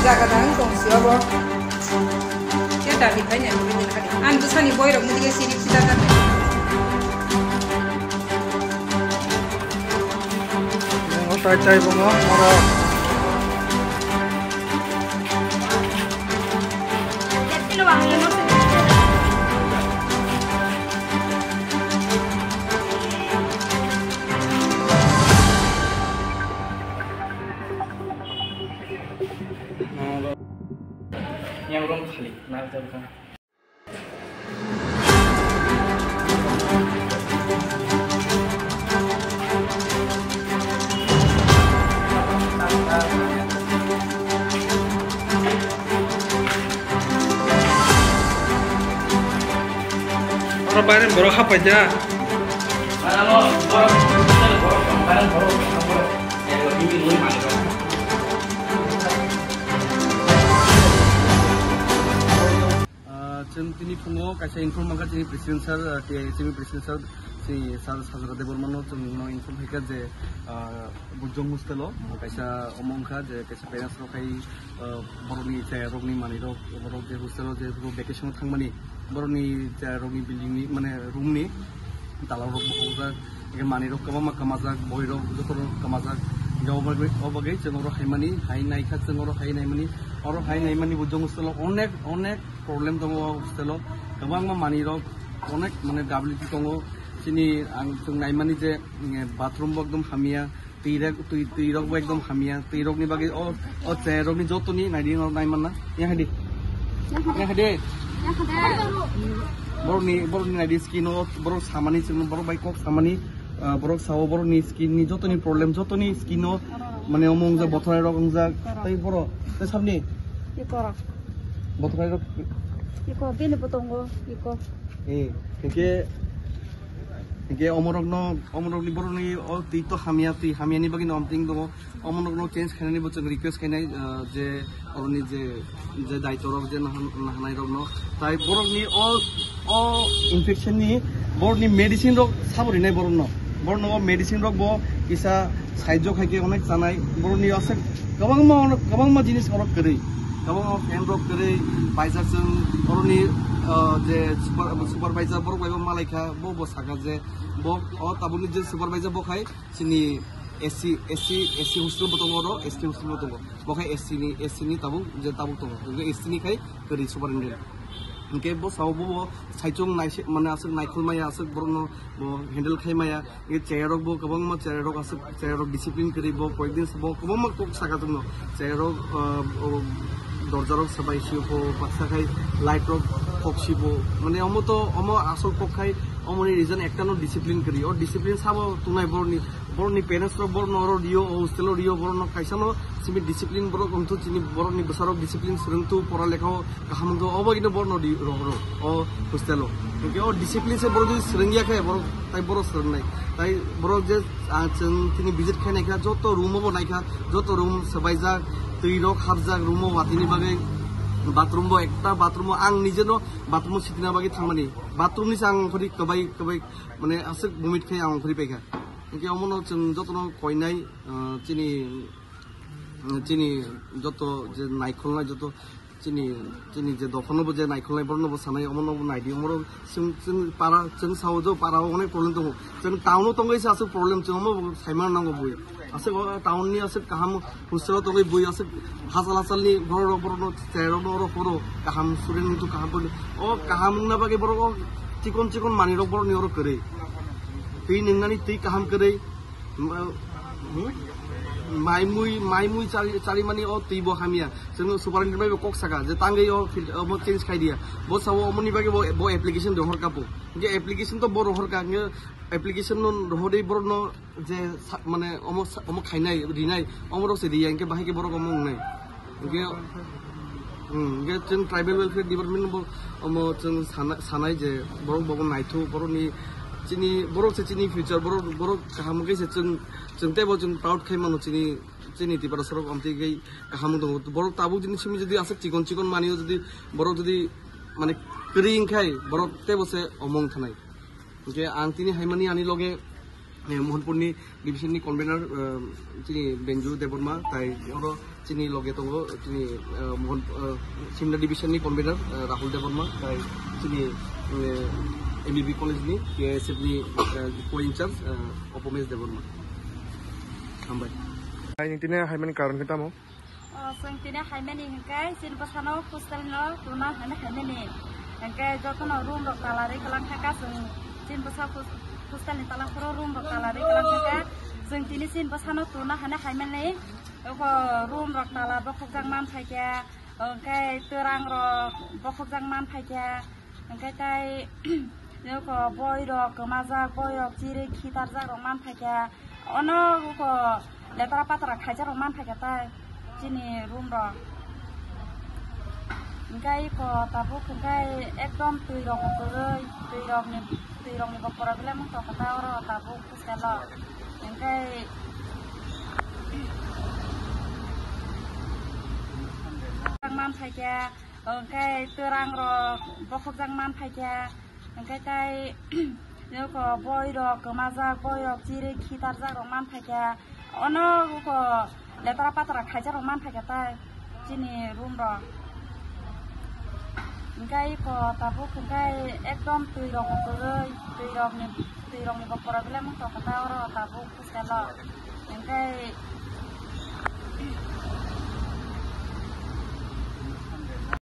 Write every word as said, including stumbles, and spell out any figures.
Jaga dang tong si obo. Khe dabi khai ni ang bwsani boirok ni dige sirip sida da. Nongo tai tai bongo moro. Yang rom khali, nak jabra. Oro bayar borok hapai da. Ah, chwng tini phungo kaisa inform mankha chini president sir, ah, T I H M ni president sir, chini sir Sajra Debbarmano chwngno inform khaikha je, ah, Bujong hostel o kaisa omo wngkha je kaisa parents rok hai, ah, borokni chaya rokni manwi rok, borok je hostel o je vacation o thangmani, borokni chaya rokni building ni, mane room ni, Dalarok bo hokjak, hingke manwirok kwbangma kwmajak, boirok jotono kwmajak. Hingke o bagwi, o bagwi chwng oro haimani, hai naikha chwng oro hai naimani, oro hai naimani bo jong hostel o onek, onek problem tongo o hostel o. Kwbangma manwirok onek mane W T tongo. Chini ang chwng naimani je, mm, bathroom bo ekdom hamya, Twi rok, twi, twi rok bo ekdom hamya. Twi rok ni bagwi o, o chaya rok ni joto ni naidi no nai manna. Ya hadi. Ya hadi. Ya hadi. Borok ni, borok ni naidi skin o, borok samani chwng, borok bai kok samani, ah, borok sao borok ni skin ni joto ni problem, joto ni skin o, mane omo wngjak, bothrai rok wngjak. Tei borok, tei sabni? Iko rok. Bothrai rok. Iko, bini bo tongo, iko. Eh, hingke, hingke omorok no, omorok ni borok ni o twi to hamya, twi hamya ni bagwi no omting tongo. Omo nokno change khainani bo chwng request khainai, ah, je oroni je, je daito rok je nahan-, nahanai rokno. Tai borokni o, o infection ni borokni medicine rok sabo rinai borokno. Borokno o medicine rok bo kisa sahajyo khaikhe onek chanai. Borokni aswk kwbangma, kwbangma jinis orok kwrwi. Kwbangma fan rok kwrwi, paijak chwng oroni, ah, je super, supervisor borok bai bo malaikha, bo, bo sakha je bo o tabukni je supervisor bo khai, Chini A C, A C, A C hostel bo tongo oro, S T hostel bo tongo. Bo khai S C ni, S C ni tabuk, je tabuk tongo. Hingke S C ni khai kwrwi superintendent. Hingke bo sao bo, bo saichung naise, mane aswk naikhol maya, aswk borokno bo handle khai maya. Hingke chaya rok bo kwbangma chaya rok aswk, chaya rok discipline kwrwi bo koyekdin se bo kwbangma kok saka tongno. Chaya rok, ah, o dorja rok swbai sio bo baksa khai light rok khok si bo. Mane omo to, omo asol kok khai, omoni reason ekta no discipline kwrwi. O discipline sabo tongnai borokni Borokni parents rok borokno oro rio, o hostel o rio, borokno kaisa no simi discipline borok wngthu, chini borokni bwsarok discipline swrwngthu, pora lekha o kaham wngthu, obo ino borokno ri-, rok rok o hostel o. Hingke o discipline se borok jodi swrwngya khe borok tai borok swrwngnai. Tai borok je, ah, chwng tini visit khai naikha, joto room o bo naikha, joto room swbaijak, twi rok hapjak room o watini bagwi, bathroom bo ekta bathroom o ang nije no bathroom o sitina bagwi thangmani, bathroom ni se ang ongkhorwi kwbai kwbai mane aswk vomit khai ang ongkhorwi paikha. Hingke omono chwng jotono koinai, ah, chini, chini joto je naikholnai joto Chini, chini je dophano bo je naikolnai borokno bo sanai, omono bo naidi, omoro chwng, chwng para, chwng sao jo para o onek problem tongo. Chwng town o tongwi se aswk problem, chwng omo bo saimano nango bui. Aswk o town ni aswk kaham hostel o tongwi bui aswk hachal hachal ni borok rok borokno cherokno oro horo kaham student wngthu kaham pori. O kaham wngna bagwi borok o chikon chikon manwi rok borokni oro kwrwi. Twi nwngnani twi kaham kwrwi. Ma-, hmm? Maimui, maimui chari, charimani o twi bo hamya. Chwng superintendent bai bo kok saka je tangwi o fil-, omo change khai diya. Bo sao omoni bagwi bo, bo application rohor kapo. Hingke application to bo rohor ka, hingke application no rohorwi borokno je sa-, mane omo sa-, omo khainai, rinai, omo rok se riya, hingke bahai ke borok omo wngnai. Hingke, hmm, hingke chwng tribal welfare department bo omo chwng sana-, sanai je borok bo naithu, borokni chini, borok se chini future, borok, borok kaham khe se chwng, chwng teibo chwng proud khai mano chini, chini Tiprasa rok amtwi khai kaham wng tongo. Borok tabuk jini simi jodi aswk chikon chikon manio jodi borok jodi mane kwrwi wngkhai borok teibo se omo wng thanai. Hingke ang tini haimani ani loge, eh, Mohanpurni division ni convener, eh, chini Benju Debbarma, tai oro chini loge tongo, chini, eh, Mohan, eh, Simla division ni convener, eh, Rahul Debbarma, tai chini, eh, M B B college ni K S F ni, eh, co-in-charge, eh, Upamesh Debbarma. Hambai. Hai, tini haimani karon khe tamo? O, chwng tini haimani hwnkhe chini bwsano hostel no tuna hwnwi haimani. Hwnkhe jotono room rok tala rwi kwlang kha, chwng chini bwsa hos-, hostel ni tala phuru room rok tala rwi kwlang kha. Chwng tini chini bwsano tuna hwnwi haimani. Oko room rok tala bokhokjak man phaikha, hwnkhe twrang rok bokhokjak man phaikha. Hwnkhe tai nokho boi rok kwmajak, boi rok chiri khitarjak rok man phaikha. Ono nokho letara patara khaijak rok man phaikha tai chini room rok. Hwnkhe iko tabuk hwnkhe ekdom twi rok kwrwi, twi rok ni, twi rok ni bo problem wng tongkha ta oro tabuk hostel o. Hwnkhe man phaikha. Hwnkhe twrang rok bokhokjak man phaikha, hwnkhe tai nokho boi rok kwmajak, boi rok chiri khitarjak rok man phaikha, ono nokho letara patara khaijak rok man phaikha tai chini room rok. Hwnkhe iko tabuk hwnkhe ekdom twi rok kwrwi, twi rok ni, twi rok ni bo problem wng tongkha ta oro tabuk hostel o. Hwnkhe